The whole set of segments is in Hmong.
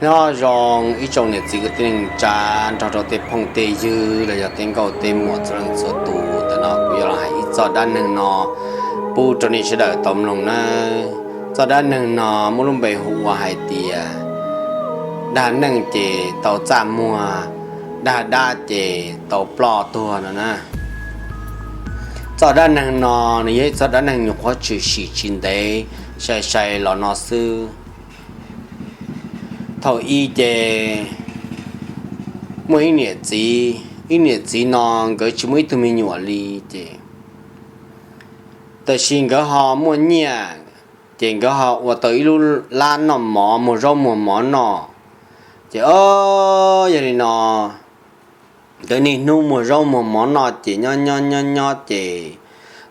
Nyob zoo ib tsoom niam txiv kwv tij neej tsa nrog rau tej phooj tej ywg los yog tej nkauj tej muam txhua leej txhua tus. Tam no kuv yuav los hais ib txoj dab neeg no pub rau nej sawv daws tau mloog nawb. Txoj dab neeg no muaj lub npe hu ua hais tias dag neej ces tau txaj muag, dag dab ces tau ploj tuag no na. Txoj dab neeg no nws yog ib txoj dab neeg nyuam qhuav tshwm sim tsis ntev sai sai los no xwb. Thaum ub ces muaj ib niam txiv, ib niam txiv no nkawd tsis muaj ib tug me nyuam li ces, tab sis nkawd ho muaj nyiaj, ces nkawd ho ua tau ib lub lab noj mov, muag zaub muag mov noj. Ces o, yog li no nkawd niaj hnub muag zaub muag mov noj ces nyob nyob nyob nyob ces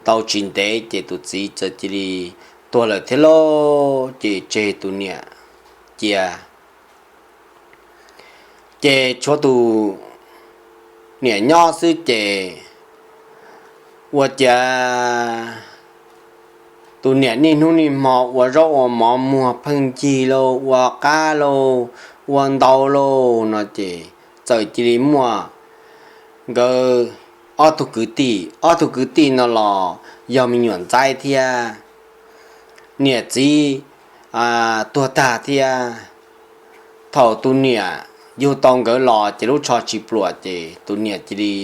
tau tsis ntev ces tus txiv txawm cia li tuag lawm thiab lauj. Ces tseg tus niam cia, ces tshuav tus niam nyob xwb ces ua cas tus niam niaj hnub niaj hmo ua zaub ua mov muag pheej ncig lauj, ua qab lauj, ua ntau lauj no ces txawm cia li muaj nkawd ob tug kwv tij, ob tug kwv tij no los yog me nyuam ntxaib thiab, niam txiv tuag tag thiab. Thaum tus niam yug tau nkawd los ces lub tsho tsis pluam ces tus niam cia li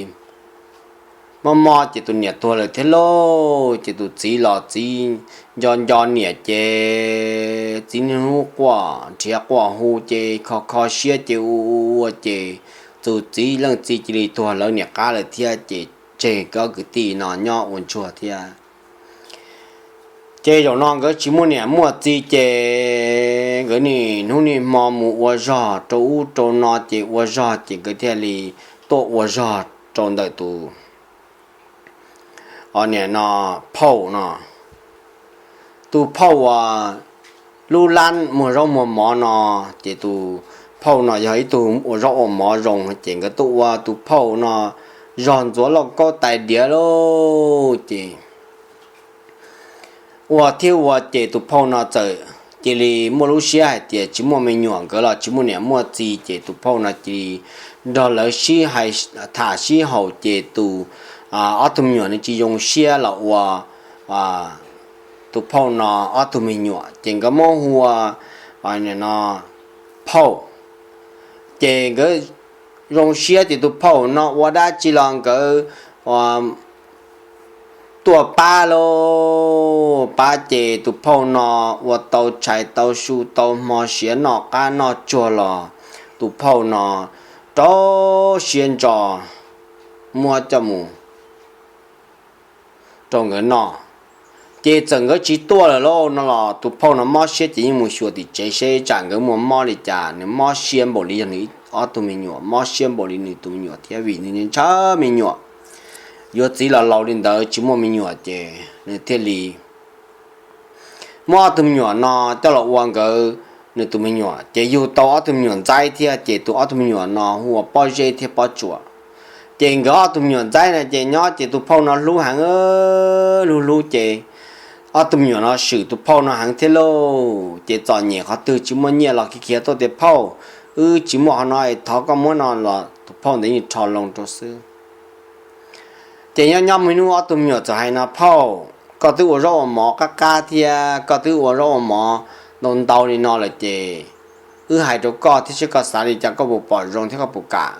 mob mob ces tus niam tuag lawm thiab lauj. Ces tus txiv los txiv nco nco niam ces txiv niaj hnub quaj nrhiav quaj hu ces kho kho siab ces ua ua ces tus txiv leej txiv cia li tuag lawv niam qab lawm thiab ces tseg nkawd ob kwv tij no nyob ua ntsuag thiab. Ces zaum no nkawd tsis muaj niam muaj txiv ces nkawd niaj hnub niaj hmo mus ua zog rau ub rau no ces ua zog ces nkawd thiaj li tuaj ua zog rau ntawm tus, o, niam no, phauj no. Tus phauj uas lub lab muag zaub muag mov no, ces tus phauj no yog ib tug ua zaub ua mov zoo ces nkawd tuaj ua tus phauj no zog ntxuav lauj kaub tais diav lauj ces ua thiab ua ces tus phauj no txawm cia li muaj lub siab hais tias tsis muaj me nyuam, nkawd los tsis muaj niam muaj txiv ces tus phauj no cia li nrog lawv sib hais, tham sib haum ces tus, ob tug me nyuam nws tsis zoo siab los ua tus phauj no ob tug me nyuam ces nkawd muab hu ua, no, phauj. Ces nkawd zoo siab ces tus phauj no ua dab tsi los nkawd tuaj pab lauj, pab ces tus phauj no ua tau tshais tau su tau hmo siav noj qab noj tsuag los tus phauj no rau siab ntso muab coj mus rau nkawd noj. Ces txawm nkawd tsis tuaj lawm lauj no los tus phauj no mob siab ces yeej mus xyuas tim tsev seb tsam nkawd muaj mob li cas, nws mob siab npaum li yog nws ob tug me nyuam, mob siab npaum li nws tus me nyuam thiab vim nws ntshaw me nyuam, yuav txiv los laus li ntawd tsis muaj me nyuam ces nws thiaj li muab ob tug me nyuam no coj los ua nkawd nws tus me nyuam. Ces yug tau ob tug me nyuam ntxaib thiab ces tus ob tug me nyuam no hu ua Pob Zeb thiab Pob Tsuas. Ces nkawd ob tug me nyuam ntxaib no ces nyob ces tus phauj no hlub heev, hlub hlub ces ob tug me nyuam no swm tus phauj no heev thiab lauj. Ces txom nyem qhov twg tsis muaj nyiaj los khiav khiav tuaj tias phauj, wb tsis muaj qhov no es thov koj muab no los tus phauj ntawd yeej rho loo rau xwb. Ces nyob nyob muaj ib hnub ob tug me nyuam txawm hais no, phauj, koj twb ua zaub ua mov qab qab thiab koj twb ua zaub ua mov ntau ntau li no lawm ces wb hais rau koj thiab seb koj xav li cas, koj puas pom zoo thiab koj puas kam.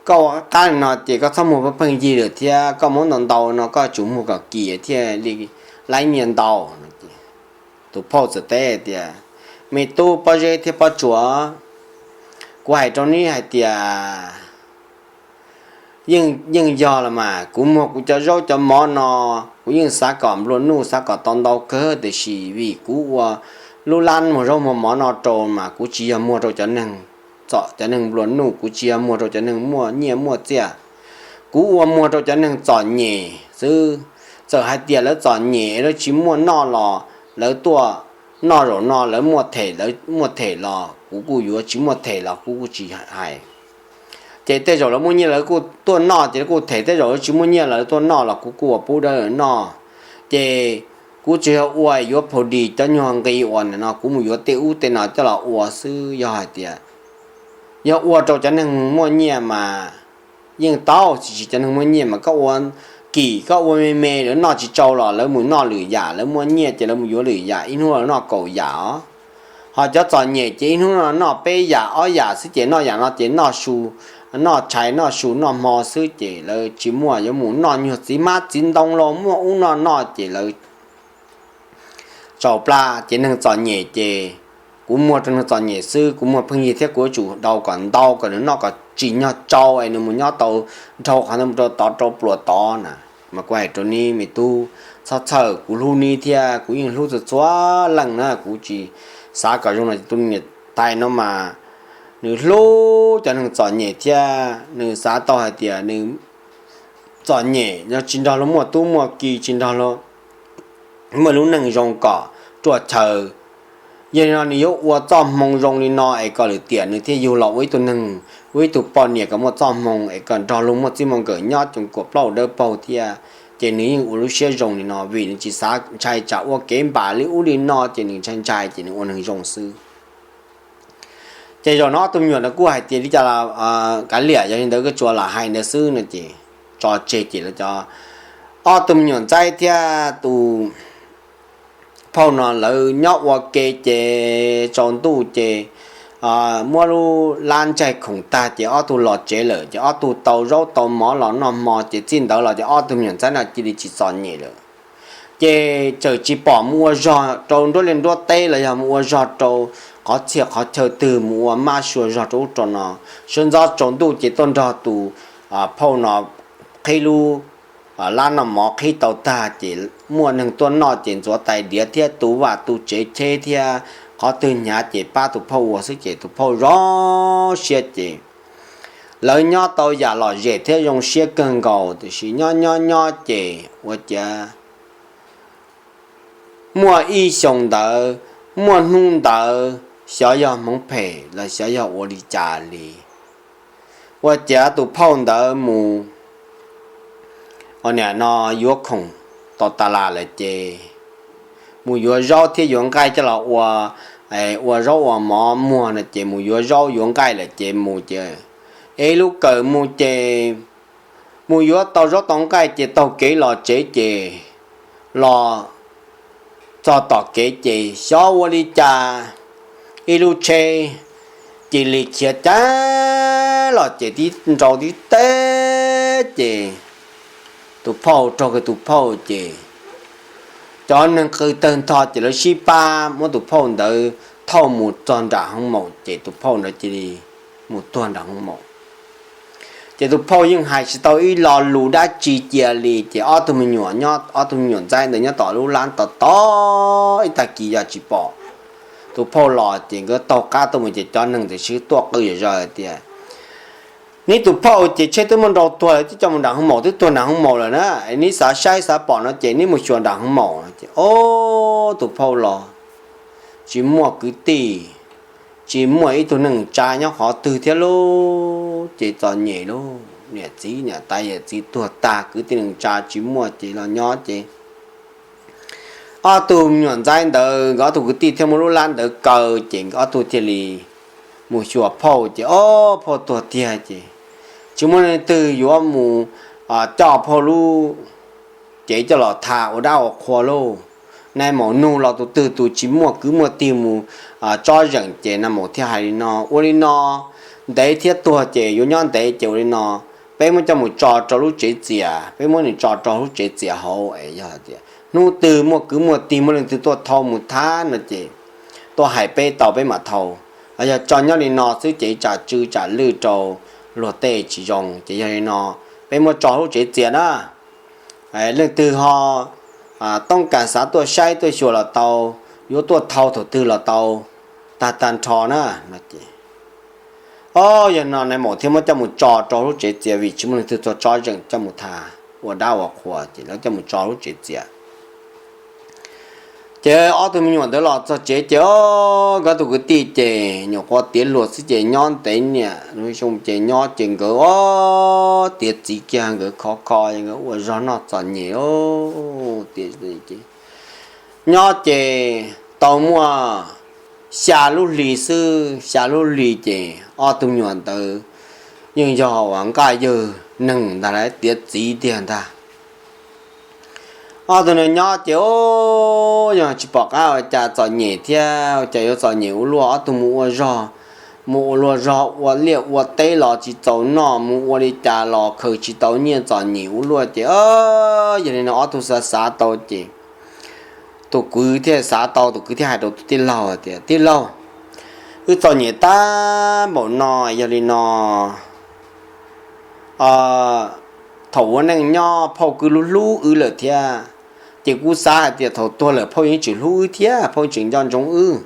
Koj ua qab qab li no ces koj txhob muag pheej pheej yig lawm thiab koj muab ntau ntau no koj tsum muag kom kim thiaj li laib nyiaj ntau. Tus phauj txawm teb tias, me tub Pob Zeb thiab Pob Tsuas, kuv hais rau neb hais tias yeej yog los mas kuv muag kuv cov zaub cov mov no kuv yeej xav kom nplua nuj xav kom tau ntau kawg tiam sis vim kuv ua lub lab muag zaub muag mov no rau mas kuv tsis yog muag rau cov neeg txom cov neeg nplua nuj, kuv tsis yog muag rau cov neeg muaj nyiaj muaj txiaj, kuv ua muag rau cov neeg txom nyem xwb. Txawm hais tias lawv txom nyem lawv tsis muaj noj los lawv tuaj noj zaum no, lawv muaj them lawv muaj them los kuv kuj yuav, tsis muaj them los kuv kuj tsis hais. Ces tej zaum lawv muaj nyiaj lawv kuj tuaj noj ces lawv kuj them, tej zaum lawv tsis muaj nyiaj lawv tuaj noj los kuv kuj ua pub dawb lawv noj. Ces Kuv tsuas yog ua yuav phaum dis cov nyuag nqi uas nim no kuv mus yuav tej ub tej no coj los ua xwb. Yog hais tias yog ua rau cov neeg muaj nyiaj mas yeej tau, tiam sis cov neeg muaj nyiaj mas koj ua kim koj ua me me lawv noj tsis tsau los lawv mus noj lwm yam, lawv muaj nyiaj ces lawv mus yuav lwm yam, ib hnub lawv noj kaum yam os. Ho cov txom nyem ces ib hnub no noj peb yam ob yam xwb ces noj yam no ces noj su, noj tshais noj su noj hmo xwb ces lawv tsis muaj yuav mus noj nyuag txiv hmab txiv ntoo los muaj ub noj no ces lawv tsaus plab. Ces neeg txom nyem ces kuv muag rau neeg txom nyem xwb, kuv muag pheej yig thiab kuv yuav tsum daus kom ntau kom nws noj kom tsim nyog tsau es nws mus nyob tau dhau qhov ntawd mus rau tod rau pluas tod na. Mas kuv hais rau neb me tub, txhob txhawj, kuv hlub neb thiab kuv yeej hlub txhua txhua leej na, kuv tsis xav kom zoo no. Tus niam tais no mas nws hlub cov neeg txom nyem thiab nws xav tau hais tias nws txom nyem no tsis nrog luag muaj tub muaj ki, tsis nrog luag muaj lub neej zoo kom ruaj chaw. Yog li no nws yuav ua txoj hmoo zoo li no es kom lwm tiam nws thiaj yug los ua ib tug neeg, ua ib tug poj niam kom muaj txoj hmoo es kom nrog luag muaj txij muaj nkawm nyob coom kuam plaub dawb paug thiab. Ces nws yeej ua lub siab zoo li no vim nws tsis xav ntshai tsam ua kev npam li ub li no ces nws ntshai ntshai ces nws ua neeg zoo xwb. Ces zaum no ob tug me nyuam no kuj hais tias li cas los kav liam, yog li ntawd koj tsuas lam hais ntawd xwb no ces tso tseg. Ces lawv cov ob tug me nyuam ntxaib thiab tus phauj no lawv nyob ua ke ces tsaus ntuj ces muab lub lab ntsaig khoom tag ces ob tug los tsev lawm. Ces ob tug tau zaub tau mov los noj hmo ces txij ntawd los ces ob tug me nyuam ntxaib no cia li tsis txom nyem lawm. Ces txawm tsis pom mus ua zog rau nruab liaj nruab teb los yog mus ua zog rau qhov txhia qhov chaw twg mus ua mab sua zog rau ub rau no. Sawv ntxov tsaus ntuj ces tuaj nrog tus phauj no qhib lub lab noj mov qhib tau tag ces muaj neeg tuaj noj ces ntxuav tais diav thiab tu vaj tu tsev cheb thiab qhov twg hnyav ces pab tus phauj ua xwb ces tus phauj zoo siab ces lawv nyob tau yam lom zem thiab zoo siab kawg nkaus. Tiam sis nyob nyob nyob ces ua ciav muaj ib xyoo ntawd, muaj hnub ntawd xyov yog hmoov phem los xyov yog ua li cas li, ua ciav tus phauj ntawd mus ua niam no yuav khoom tau tas las lawm ces mus yuav zaub thiab yuav nqaij coj los ua, ua zaub ua mov muag no ces mus yuav zaub yuav nqaij lawm ces mus ces ev lub kawm mus ces mus yuav tau zaub tau nqaij ces taug kev los tsev ces los txog tom kev ces xyov ua li cas ib lub tsheb cia li khiav ceev los ces tib nrau tib teb ces tus phauj raug kiag tus phauj ces cov neeg qw tawg ntho ces lawv sib pab muab tus phauj ntawd thauj mus txog nram hoo maum ces tus phauj ntawd cia li mus tuag nram hoo maum. Ces tus phauj yeej hais tsis tau ib lo lus dab tsi cia li ces ob tug me nyuam nyob, ob tug me nyuam ntxaib ntawd nyob tom lub lab tos tos ib tag kis yog tsis pom tus phauj los ces nkawd taug qab tuaj mus ces cov neeg ntawd sib tuaj qw zom zaws tias neb tus phauj ces tsheb twb muab nrau tuag lawm twb coj mus nram hoo maum, twb tuag nram hoo maum lawm na, neb xav saib xav pom no ces neb mus xyuas nram hoo maum no ces ob tus phauj los tsis muaj kwv tij, tsis muaj ib tug neej tsa nyob qhov twg thiab lauj. Ces txom nyem lauj, niam txiv niam tais yawm txiv tuag tag kwv tij neej tsa tsis muaj ces los nyob ces ob tug me nyuam ntxaib ntawd nkawd ob tug kwv tij thiaj muab lub lab ntawd kaw ces nkawd ob tug thiaj li mus xyuas phauj ces ob phauj tuag tiag ces tsis muaj leej twg yuav mus coj phauj lub cev coj los tha ua dab ua qhua lauj. Nais maum nug los tus twg tus tsis muaj kwv muaj tij mus tsob zeem ces nais maum thiaj hais li no, ua li no, ntev thiab tuag ces yuav nyob ntev ces ua li no, peb muab coj mus tso rau lub tsev txias, peb muab nws tso rau lub tsev txias hauv es yog tias hnub twg muaj kwv muaj tij muaj leej twg tuaj thau mus thab no ces tuaj hais peb tau peb mam thau. Yog tso nyob li no xwb ces tsam tsw tsam lwj rau luag tej tsis zoo ces yog li no peb muab tso lub tsev txias na. Leej twg ho toob kas xav tuaj saib tuaj xyuas los tau, yuav tuaj thau thaum twg los tau, tag tag nrho na no ces o yog no nais maum thiaj muab coj mus tso rau lub tsev txias vim tsis muaj leej twg txog tsob zeem coj mus tha ua dab ua qhua ces lawv coj mus tso lub tsev txias. Ces ob tug me nyuam ntawd los txog tsev ces o nkawd tus kwv tij ces nyuam qhuav tiav luag xwb ces nyob ntev niam xyoo ces nyob ces nkawd o tiav txiv kiag nkawd khov kho nkawd ua zog noj txom nyem o tiav ces Nyob ces tau muaj xya lub hli xwb, xya lub hli ces ob tug nyuam ntawd yeej yog uas nqaj yawg neeg ntag, lawv tiav txiv tiag ntag. Ob tug no nyob ces, o, yog tsis pom qab ua cas txom nyem thiab, ua cas yuav txom nyem ua luaj, ob tug mus ua zog, mus ua luaj zog ua liaj ua teb los tsis txaus noj, mus ua li cas los khaws tsis tau nyiaj, txom nyem ua luaj ces, yog li no ob tug xav xav tau ces tus kwv thiaj xav tau, tus kwv thiaj hais rau tus tij laug tias, Tij laug, wb txom nyem tag npaum no, yog li no thaum ua neej nyob phauj kuj hlub hlub wb lawm thiab, ces kuv xav hais tias thaum tuag lawm phauj yeej tseem hlub wb thiab phauj yeej tseem nco ntsoov wb.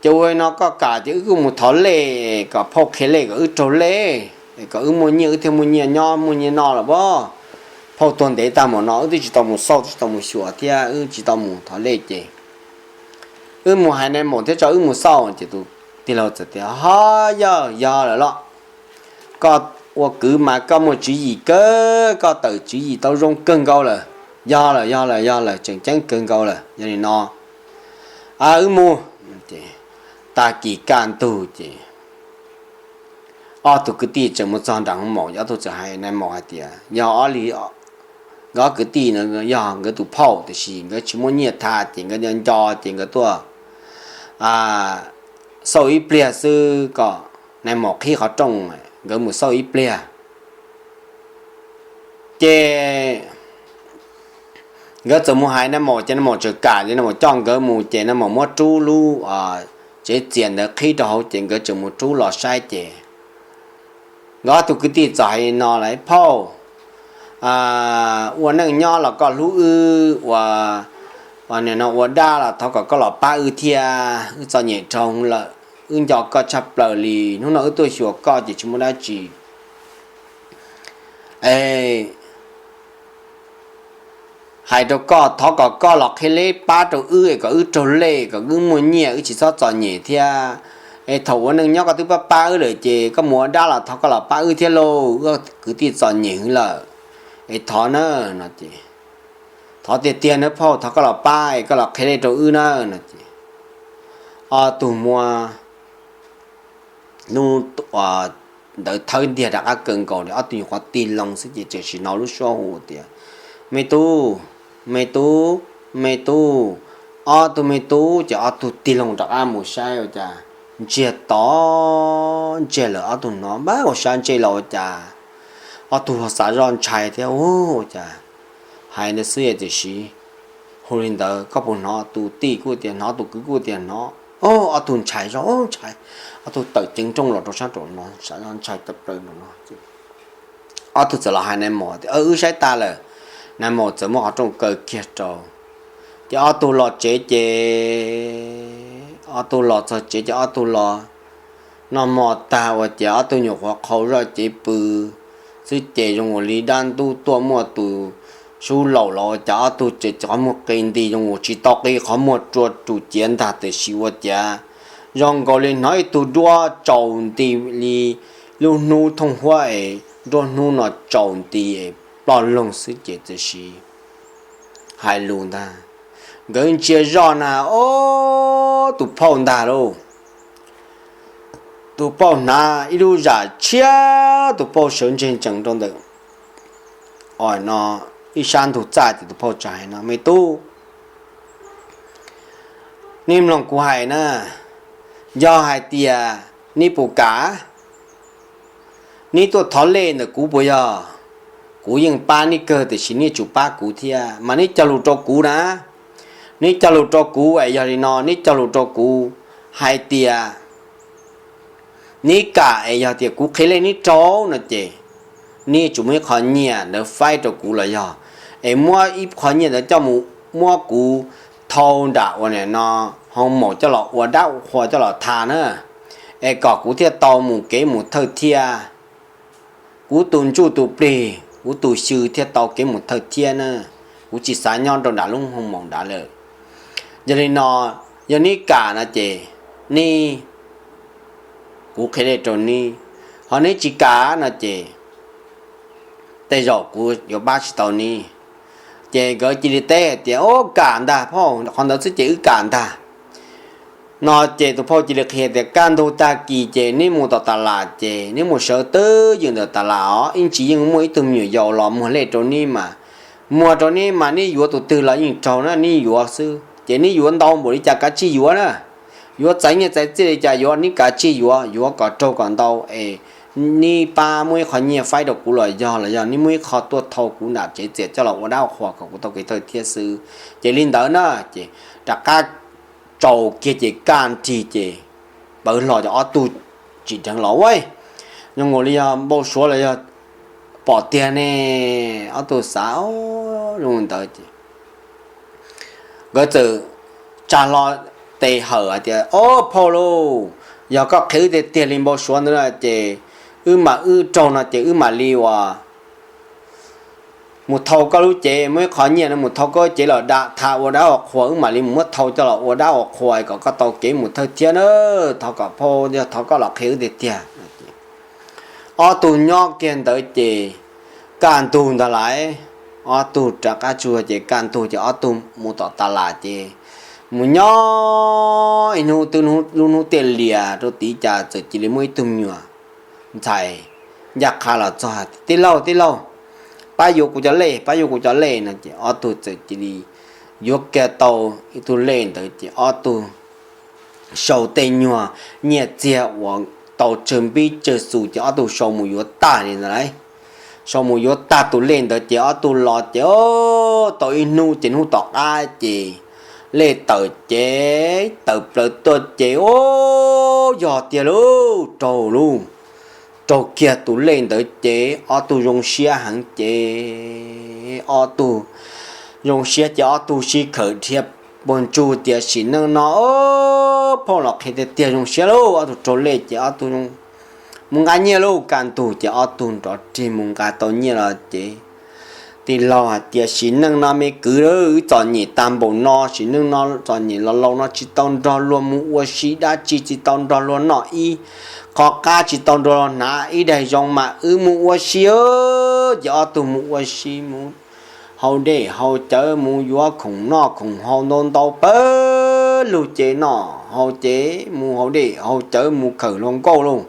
Ces ua li no koj kam ces wb kuj mus thov lej kom phauj qhia lej kom wb raug lej, kom wb muaj nyiaj wb thiaj muaj nyiaj nyob muaj nyiaj noj los as. Phauj tuag ntev tag npaum no wb twb tsis tau mus xauj, twb tsis tau mus xyuas thiab wb tsis tau mus thov lej ces wb mus hais nais maum thiab tso wb mus xauj. Ces tus tij laug txawm tias, Ho yog, yog lawm los. Koj ua kwv mas koj muaj tswv yim kawg, koj tawm tswv yim tau zoo kawg nkaus lawm. Yog lawm, yog lawm, yog lawm, tseem ceeb kawg nkaus lawm. Yog li no wb mus. Tag kis kaj ntug ces ob tug kwv tij tseem mus txog nram hoo maum, ob tug txawm hais nais maum hais tias, Yog ob li, nkawd ob kwv tij no yog nkawd tus phauj, tiam sis nkawd tsis muaj nyiaj tha ces nkawd nco nco ces nkawd tuaj xauj ib pliag xwb, kom nais maum qhib qhov rooj, nkawd mus xauj ib pliag. Ces nkawd txawm mus hais nais maum ces nais maum tseem kam li, nais maum coj nkawd mus ces nais maum muab rub lub tsev txias ntawd qhib rau hauv ces nkawd tseem mus rub los saib ces nkawd ob tug kwv tij txawm hais li no lawm, Phauj, ua neej nyob los koj hlub wb, ua nim no ua dab los thov kom koj los pab wb thiab, wb txom nyem dhau lawm, wb nco koj tshaj plaws li, hnub no wb tuaj xyuas koj ces tsis muaj dab tsi es hais rau koj, thov kom koj los qhia lej pab rau wb es kom wb raug lej, kom wb muaj nyiaj, wb tsis txhob txom nyem thiab. Es thaum ua neej nyob koj twb pab pab wb lawm ces koj mus ua dab los thov koj los pab wb thiab lauj, wb kwv tij txom nyem heev lawm. Es thov na, no ces, Thov tiag tiag nawb phauj, thov koj los pab es koj los qhia lej rau wb na, no ces ob tug muab hnub ntawd thawb ntiag rov qab kaw nkaus li, ob tug nyuam qhuav tig loo xwb ces txawm sim hnov lub suab hu tias, Me tub, me tub, me tub. Ob tug me tub ces ob tug tig loo rov qab mus saib ua cas ntsiag to ntsiag lawm, ob tug hnov npab ua sab ntsej los ua cas ob tug xav zoj ntshai thiab, Ua cas hais ntawd xwb tiam sis hu li ntawd koj puas hnov? Tus tij kuj tias hnov, tus kwv kuj tias hnov. Ob tug ntshai zoj ntshai, ob tug tawm ceev nrooj los rau sab nraum no, xav zoj ntshai tawm plaws nraum no. Ob tug txawm los hais nais maum tias, Wb saib tas lawm. Nais maum txawm muab qhov rooj kaw kiag rau. Ces ob tug los tsev ces, ob tug los txog tsev ces ob tug los noj hmo tag ua cas ob tug nyuam qhuav qhau zoj cev pw xwb ces zoo ua li dab ntub tuaj muaj tus sub laum los ua cas ob tug ces qhov muag qi nti zoo ua tsis tau qi qhov muag rua tus ciav ntag tiam sis ua cas zoo nkaus li hnov ib tug duab tsaus nti li lub hnub thooj huab es nruab hnub no tsaus nti es ploj loog xwb ces txawm sis hais lus ntag. Nkawd ntsia zoj na, ob, tus phauj ntag lauj. Tus phauj hnav ib lub zam tshiab, tus phauj sawv ntseg ntsees rau ntawm no ib sab ntug txaj ces tus phauj txawm hais no, Me tub, neb mloog kuv hais na, yog hais tias neb puas kam, neb tuaj thov lej ntawm kuv puas yog? Kuv yeej pab neb kawg tiam sis neb tsum pab kuv thiab mas neb cog lus rau kuv na. Neb cog lus rau kuv es yog li no, neb cog lus rau kuv hais tias neb kam es yog tias kuv qhia lej neb raug no ces neb tsum muab ib qho nyiaj ntawd faib rau kuv los yog es muab ib qho nyiaj ntawd coj mus muab kuv thau nram ua nim no hoo maum coj los ua dab ua qhua coj los tha na, es kom kuv thiaj tau mus kev mus thawj thiab. Kuv tus ntsuj tus plig, kuv tus xyw thiaj tau kev mus thawj thiab na. Kuv tsis xav nyob rau nram lub hoo maum nrad lawm. Yog li no, yog neb kam no ces neb, kuv qhia lej rau neb, ho neb tsis kam no ces tej zaum kuv yuav pab tsis tau neb. Ces nkawd cia li teb hais tias, Ub, kam ntag phauj, qhov ntawd xwb ces wb kam ntag. No ces tus phauj cia li qhia tias, Kaj ntug tag kis ces neb mus tom tas las ces neb mus sawv twj ywm ntawm tas las os, ib ntsis yeej muaj ib tug me nyuam yaus los muag lej rau neb mas, muag rau neb mas neb yuav tus twg los yeej raug na, neb yuav xwb ces neb yuav ntau npaum li cas kav tsij yuav na. Yuav txais nyiaj txais txiaj li cas yuav, neb kav tsij yuav, yuav kom raug kom ntau es neb pab muab ib qho nyiaj faib rau kuv los yog, los yog neb muab ib qho tuaj thau kuv nram tsev txias coj los ua dab ua qhuas kom kuv tau kev thawj thiab xwb. Ces li ntawd na, ces rov qab tsaus kiag ces kaj nrig ces pawv hlo ces ob tug tsim dheev los ua zoo nkaus li yog npau suav los yog pom tiag ne. Ob tug xav zoo ntawd ces nkawd txawm tsa hlo tes hawm hais tias, Ob phauj lauj, yog koj qhia wb tiag tiag li npau suav ntawd no ces wb mam, wb raug no ces wb mam li uas mus thau koj lub cev, muab ib qho nyiaj no mus thau koj cev los da tham ua dab ua qhua, wb mam li mus muab thau coj los ua dab ua qhua kom koj tau kev mus thawj thiab na. Thov kom phauj, yog thov koj los qhia wb tiag tiag. Ob tug nyob kiag ntawd ces kaj ntug ntag lauj, ob tug rov qab tsuag ces kaj ntug ces ob tug mus tom tas las ces mus nyob ib hnub twb lub hnub tiaj lias rau tid cas txawm cia li muaj ib tug me nyuam ntxhais ncaj qha los txog hais tias, Tij laug, tij laug, pab yuav kuv cov lej, pab yuav kuv cov lej no ces ob tug txawm cia li yuav kiag tau ib tug lej ntawd ces ob tug sau tej nyuag nyiaj txiag uas tau tsawg npib tsawg xus ces ob tug sau mus yuav tag li ntawd lauj. Sau mus yuav tag tus lej ntawd ces ob tug los ces tau ib hnub ces hnub tom qab ces lej tawm ces tawm plaws tuaj ces, Ub, yog tiag lauj, raug lauj. Raug kiag tus lej ntawd ces ob tug zoo siab heev ces ob tug zoo siab ces ob tug sib khawm dhia puag ntsuj tias, Sim neej no phauj los qhia tiag tiag zoo siab lauj, ob tug raug lej ces ob tug mus nqa nyiaj lauj. Kaj ntug ces ob tug nrov rig mus nqa tau nyiaj los ces tij laug hais tias, Sim neej no me kwv, wb txom nyem tag npaum no, sim neej no txom nyem los laus no tsis tau nrog luag mus ua si dab tsi, tsis tau nrog luag noj ib qho qab, tsis tau nrog luag hnav ib daig zoo mas wb mus ua si. Ces ob tug mus ua si, mus hau dej hau cawv, mus yuav khoom noj khoom haus ntau ntau pawg lug ces noj haus ces mus hau dej hau cawv, mus khawm hluas nkauj lauj.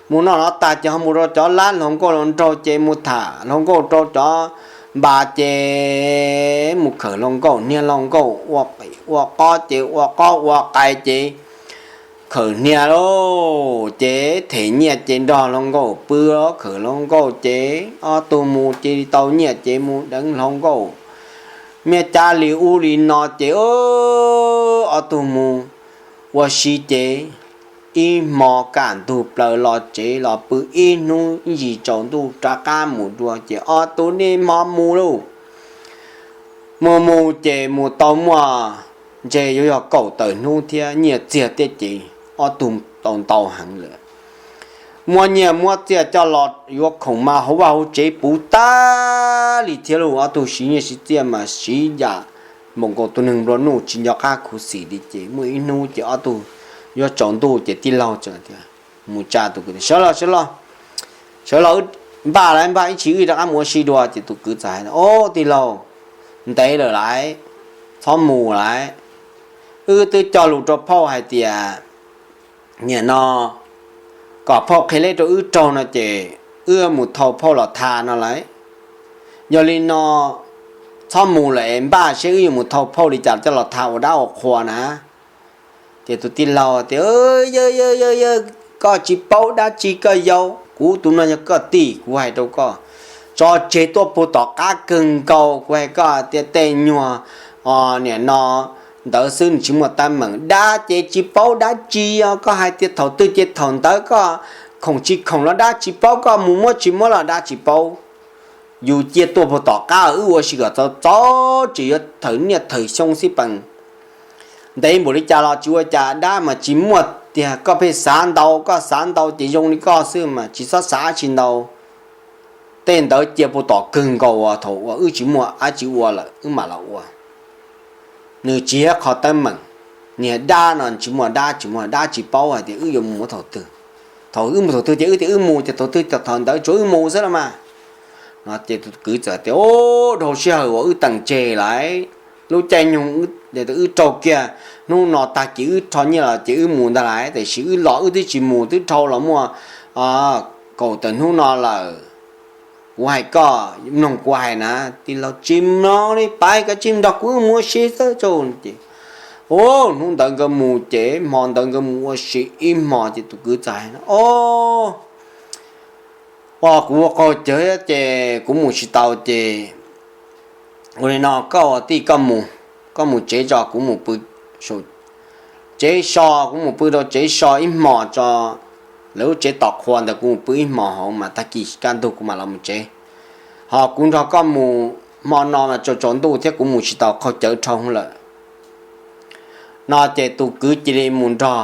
Mus noj no tag ces ho mus rau cov lab hluas nkauj los nraug ces mus tham hluas nkauj rau cov npas ces mus khawm hluas nkauj, hnia hluas nkauj, ua qob ces ua qob ua qai ces khawm hnia lauj, ces them nyiaj ces nrog hluas nkauj pw, khawm hluas nkauj ces ob tug mus cia li tau nyiaj ces mus deev hluas nkauj, miab cab li ub li no ces ob tug mus ua si ces ib hmo kaj ntug plaws los tsev los pw ib hnub, ib ntsis tsaus ntuj rov qab mus dua ces ob tug niaj hmo mus lauj. Mus mus ces mus tau muaj ntshe yuav yog kaum tawm hnub thiab, nyiaj txiag thiab ces ob tug tau ntau heev lawm. Muab nyiaj muab txiaj coj los yuav khoom mas hauv vaj hauv tsev puv tag li thiab lauj. Ob tug siv nyiaj siv txiaj mas siv yam npaum nkaus tus neeg nplua nuj tsis nco qab khuv xim li ces muaj ib hnub ces ob tug yuav tsaus ntuj ces tij laug txawm tias, mus tsa tus kwv tias, Sawv los, sawv los, sawv los, wb npaj lawm, npaj ib ntsis wb rov qab mus ua si dua. Ces tus kwv txawm hais, Ob tij laug, ntev lawm lauj, txhob mus lauj. Wb twb cog lus rau phauj hais tias nim no kom phauj qhia lej rau wb raug no ces wb mus thau phauj los tha no lauj. Yog li no txhob mus lawm, npaj seb wb yuav mus thau phauj li cas coj los tha ua dab ua qhua na. Ces tus tij laug tias, Yawg, yawg, yawg, koj tsis paub dab tsi koj yau, kuv tus no yog koj tij, kuv hais rau koj, tso tseg tuaj puag tom qab kawg nkaus, kuv hais koj tias tej nyuag nim no ntawd xwb nws tsis muaj teeb meem. Dab ces tsis paub dab tsi os, koj hais tias thaum twg ces thaum ntawd, koj khoom tsis khoom los dab tsis paub, koj mus muab tsis muab los dab tsis paub. Yus cia tuaj puag tom qab wb ua si kom txaus txaus, tseem yuav thawm niaj thawm xyoo xij peem. Ntev npaum li cas los tsis ua cas, dab mas tsis muaj tiag, koj pheej xav ntau, koj xav ntau ces zoo li koj xwb mas tsis txhob xav dab tsi ntau. Tej ntawd cia puag tom kawg nkaus uas thaum uas wb tsis muaj dab tsi ua lawm wb mam los ua. Nws tsis yog qhov teeb meem, niag dab no tsis muaj dab, tsis muaj dab tsis paub hais tias wb yuav mus thaum twg. Thaum wb mus thaum twg ces wb tias wb mus ces thaum twg thaum ntawd tsuas wb mus xwb los mas. No ces tus kwv txawm tias, Ub, dhau sij hawm uas wb teem tseg lawm, lub caij nyoog wb raug kiag, hnub no tag kis wb rho nyiaj los ces wb mus ntag lais, tiam sis wb los wb twb tsis mus twb dhau los muaj kaum tawm hnub no lawm. Kuv hais koj mloog kuv hais na. Tij laug, Tsis mloog li, pab koj tsis nrog kuv wb mus ua si xwb tso. Ces hnub ntawd nkawd mus ces hmo ntawd nkawd mus ua si ib hmo ces tus kwv txawm hais, Ob, ua kuv ua qaug cawv ces kuv mus tsis tau ces ua li no, koj ua tij koj mus, koj mus tsev tso, kuv mus pw tsev so, kuv mus pw rau tsev so ib hmos tso. Lawv lub tsev tos qhua ntawd kuv mus pw ib hmos hauv mas tag kis kaj ntug kuv mam los mus tsev. Ho kuv nrog koj mus hmo no mas tsaus tsaus ntuj thiab kuv mus tsis tau, qaug cawv dhau lawm. No ces tus kwv cia li mus nrog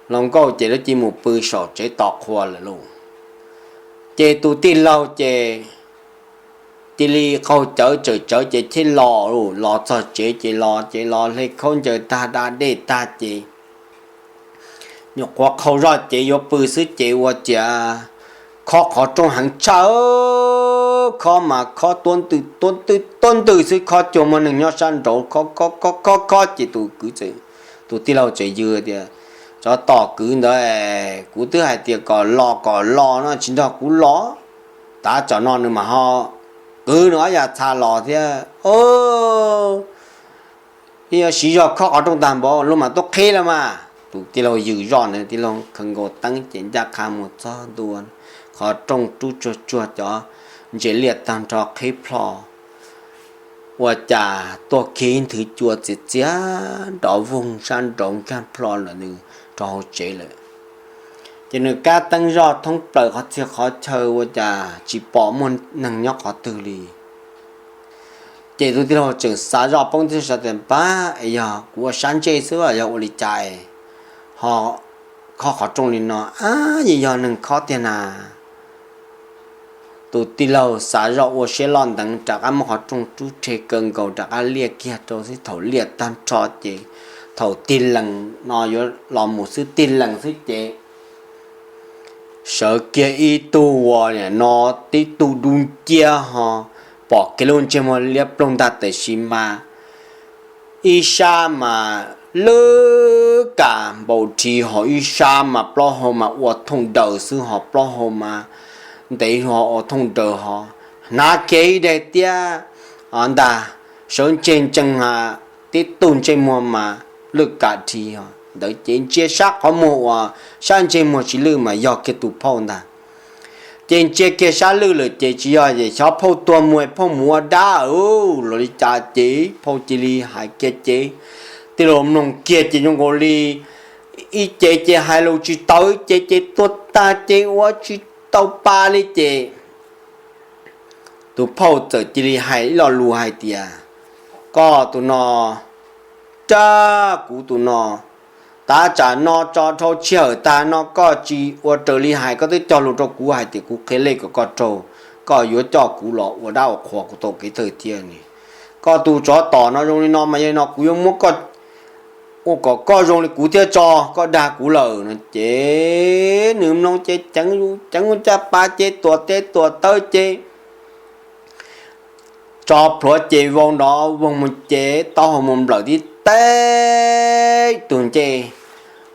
hluas nkauj ces lawv cia li mus pw saum tsev tos qhua lawm lauj. Ces tus tij laug ces cia li qaug cawv tsawm tsawv ces thiaj los, los txog tsev ces los ces los hle khaub ncaws tag da dej tag ces nyuam qhuav qhau zoj cev yuav pw xwb ces ua ciav khob qhov rooj heev tshaj, khob mas khob tuab ntws tuab ntws tuab ntws xwb, khob cuag muaj neeg nyob sab nraud, khob khob khob khob khob ces tus kwv, tus tij laug tseem yws tias, Tsov tom kwv ntawd, kuv twb hais tias kom los kom los no tsis nrog kuv los, tav tsam no nws mam ho kwv nws ob yav txha los thiab. Ib yam siv zog khob qhov rooj tag npaum luag mam tuaj qhib los mas. Tus tij laug yws zoj ntawd tij laug khaws nkaus teeb ces ncaj qha mus txog ntua, qhov rooj rub tsuag tsuag cov ntses liaj tag nrho qhib plho. Ua cas tuaj kiag ib nthwv cua txias txias nrov voog sab nraud nkag plho lawm nws rau hauv tsev lawm. Ces nws kab teeb zoj thoob plaws qhov txhia qhov chaw ua cas tsis pom muaj neeg nyob qhov twg li. Ces tus tij laug tseem xav zoj poob thiab xav tias, Pab, es yog kuv ua sab ntsej xwb los yog ua li cas ho khob qhov rooj li no, ab, yeej yog neeg khob tiag na. Tus tij laug xav zoj ua siab loj nteev rov qab muab qhov rooj rub rhe kaw nkaus rov qab liaj kiag rau xwb, thaum liaj tag nrho ces thaum tig lees no yuav los mus xwb, tig lees xwb ces sawv kiag ib tug uas nim no tib tug dub nciab ho pom kiag lub ntsej muag liab ploog ntag, tiam sis mas ib sab mas lwj kam npaum ris ho ib sab mas plaub hau mas ua thooj daws xwb ho plaub hau mas ntev ho ua thooj daws ho hnav kiag ib daim tiab ntag, sawv ntseg ntsees ha, tib tug ntsej muag mas lwj kam ris ho ntawd ces ntsia sab qhov muag uas sab ntsej muag tsis lwj mas yog kiag tus phauj ntag. Ces ntsia kiag sab lwj lawm ces tsis yog es xyov phauj tuag mus phauj mus ua dab los li cas ces phauj cia li hais kiag ces tij laug mloog kiag ces zoo nkaus li ib ce ces hais lus tsis tau, ib ce ces tuag tag ces ua tsis tau pa li ces tus phauj txawm cia li hais ib lo lus hais tias, Koj tus no rab, kuv tus no, tav tsam no tso dhau sij hawm tag no koj tsis ua raws li hais, koj twb cog lus rau kuv hais tias kuv qhia lej kom koj raug, koj yuav coj kuv los ua dab ua qhuas kuv tau kev tawg thiab ne. Koj tus tsov tom no zoo li no mas yog li no kuv yuav muab koj ua kom koj zoo li kuv thiab tso, koj dag kuv lawm no ces nws mloog ces ceev ceev caj pas ces tuam tes tuam taw ces tso plhuav ces vau nrov voog mus ces taub hau mus nplawm tib teb tus ncej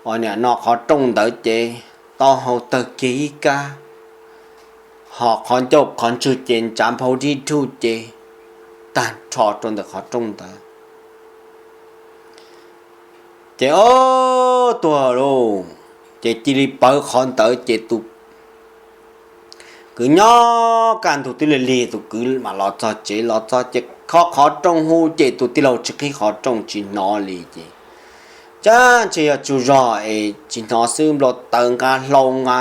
uas nim no qhov rooj ntawd ces taub hau tawg kiag ib kab, ho qhov ncauj qhov ntswg ces ntsav nphau dib dhuj ces tag nrho rau ntawm qhov rooj ntawd. Ces ob tuag lauj, ces cia li pawv qhov ntawd ces tus kwv nyob kaj ntug twb lig lig, tus kwv mam los txog tsev, los txog ces khob qhov rooj hu ces tus tij laug tsis qhib qhov rooj tsis hnov li ces, tsab ntshe yog tsaug zog es tsis hnov xwb, npau taws nqa hlau nqa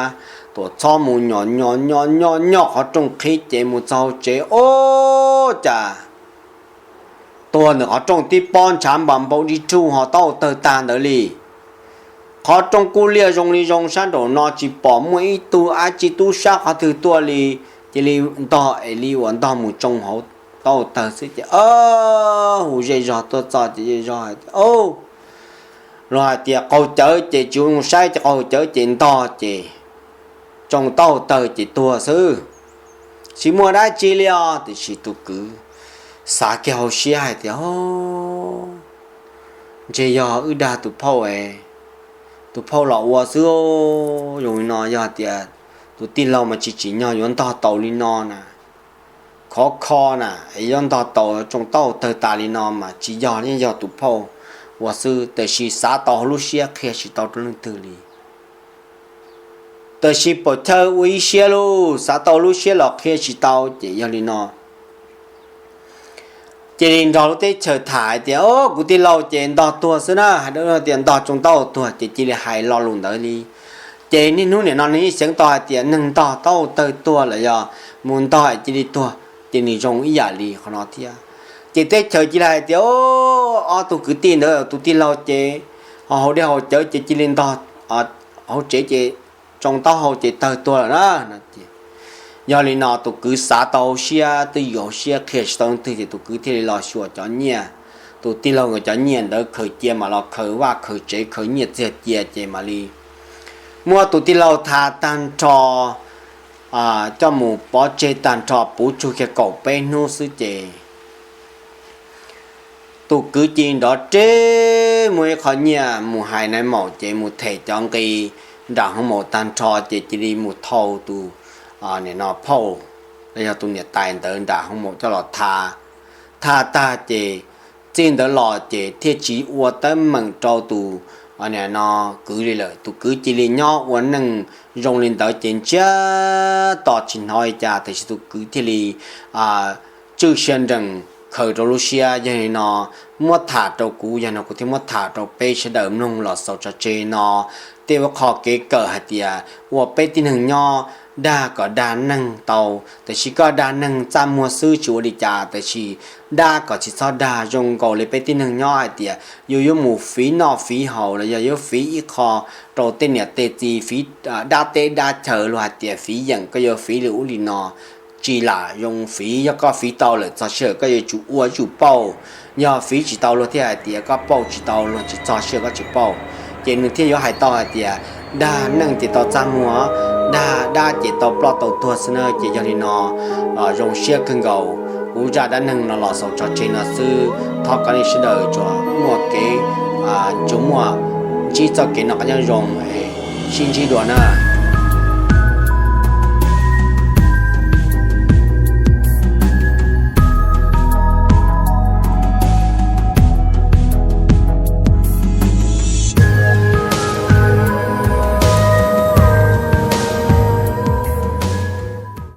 tuam txhob mus nyom nyom nyom nyom nyom qhov rooj qhib ces mus txog hauv tsev ua cas tuag ntawm qhov rooj tib pob ntshav npas nphau dib dhuj ho taub hau tawg tag ntawd li. Qhov rooj kuj liaj zoo li zoo, sab nraum no tsis pom muaj ib tug dab tsi tub sab qhov twg tuaj li, cia li ntog es li uas ntog mus tsoo hauv taub hau tawg xwb ces hu zej zog tuaj txog ces zej zog hais tias, Au, luag hais tias qaug cawv ces tsis ua zoo saib ces qaug cawv ces ntog ces tsoo taub hau tawg ces tuag xwb. tsis muaj dab tsi li os. Tiam sis tus kwv xav kiag hauv siab hais tias, ntshe yog wb dag tus phauj, tus phauj los ua xwb. Zoo li no yog tias tus tij laug mas tsis tsim nyog yuav ntog taus li no na, khov kho na, es yuav ntog taus tsoo taub hau tawg tas li no mas tsis yog, yeej yog tus phauj ua xwb. Tiam sis xav tau hauv lub siab qhia tsis tau rau leej twg li. Tiam sis pom chaw ua ib siab lauj, xav tau lub siab los qhia tsis tau. Ces yog li no cia li nrog lub teb chaws tham hais tias, o, kuv tij laug ces ntog tuag xwb na, hais tias ntog tsoo taub hau tuag, ces cia li hais lo lus ntawd li. Ces niaj hnub nim no nws yeej xyeev tau hais tias neeg ntog taub hau tawg tuag los yog mus ntog cia li tuag, ces nws zoo ib yam li qhov no thiab. Ces teb chaws cia li hais tias, o, ob tug kwv tij ntawd tus tij laug ces ho haus dej haus cawv ces cia li ntog hauv tsev ces tsoo taub hau ces tawg tuag lawm na. Yog li no tus kwv xav tau hauv siab twb yus hauv siab qhia tsis tau leej twg, ces tus kwv thiaj li los xyuas cov nyiaj, tus tij laug nkawd cov nyiaj ntawd khaws cia mam los khaws vaj khaws tsev khaws nyiaj txiag cia ces mam li muab tus tij laug tha tag nrho, coj mus pov tseg tag nrho puv tsug kiag kaum peb hnub xwb ces tus kwv cia li nrov reb muaj ib qho nyiaj mus hais nais maum ces mus them cov nqi nram hoo maum tag nrho ces cia li mus thau tus, nim no phauj los yog tus niam tais ntawd nram hoo maum coj los tha. Tha tag ces txij ntawd los ces thiaj tsis ua teeb meem rau tus, nim no kwv li lawm. Tus kwv cia li nyob ua neej zoo li ntawd ces ntsiag to tsis hnov li cas, tiam sis tus kwv thiaj li tswj siab nrees khaws rau lub siab. Yog li no muab tham rau kuv, yog no kuv thiaj muab tham rau peb sawv daws mloog los xaus tso tseg no. Tej ua qho kev kawm hais tias ua peb tib neeg nyob dag kom dag neeg tau, tiam sis koj dag neeg txaj muag xwb tsis ua li cas, tiam sis dab kom tsis txhob dag. Zoo nkaus li peb tib neeg nyob hais tias yus yuav mus fiv noj fiv haus los yog yuav fiv ib qho rau tej niam tej txiv, fiv dab teb dab chaw, luag hais tias fiv yeem koj yuav fiv li ub li no tsis lam zoo fiv. Yog koj fiv tau lawm txog sij hawm koj yuav tsum ua tsum pauj, yog fiv tsis tau luag thiaj hais tias koj pauj tsis tau luag, tsis txog sij hawm koj tsis pauj. Ces nws thiaj yuav hais tau hais tias dag neeg ces tau txaj muag, dag dab ces tau ploj tau tuag xwb na. Ces yog li no zoo siab kawg nkaus, kuv zaj dab neeg no los xaus tso tseg no xwb. Thov kom nej sawv daws tsuas muaj kev, tsuas muaj ntsib txoj kev noj qab nyob zoo, sib ntsib dua na.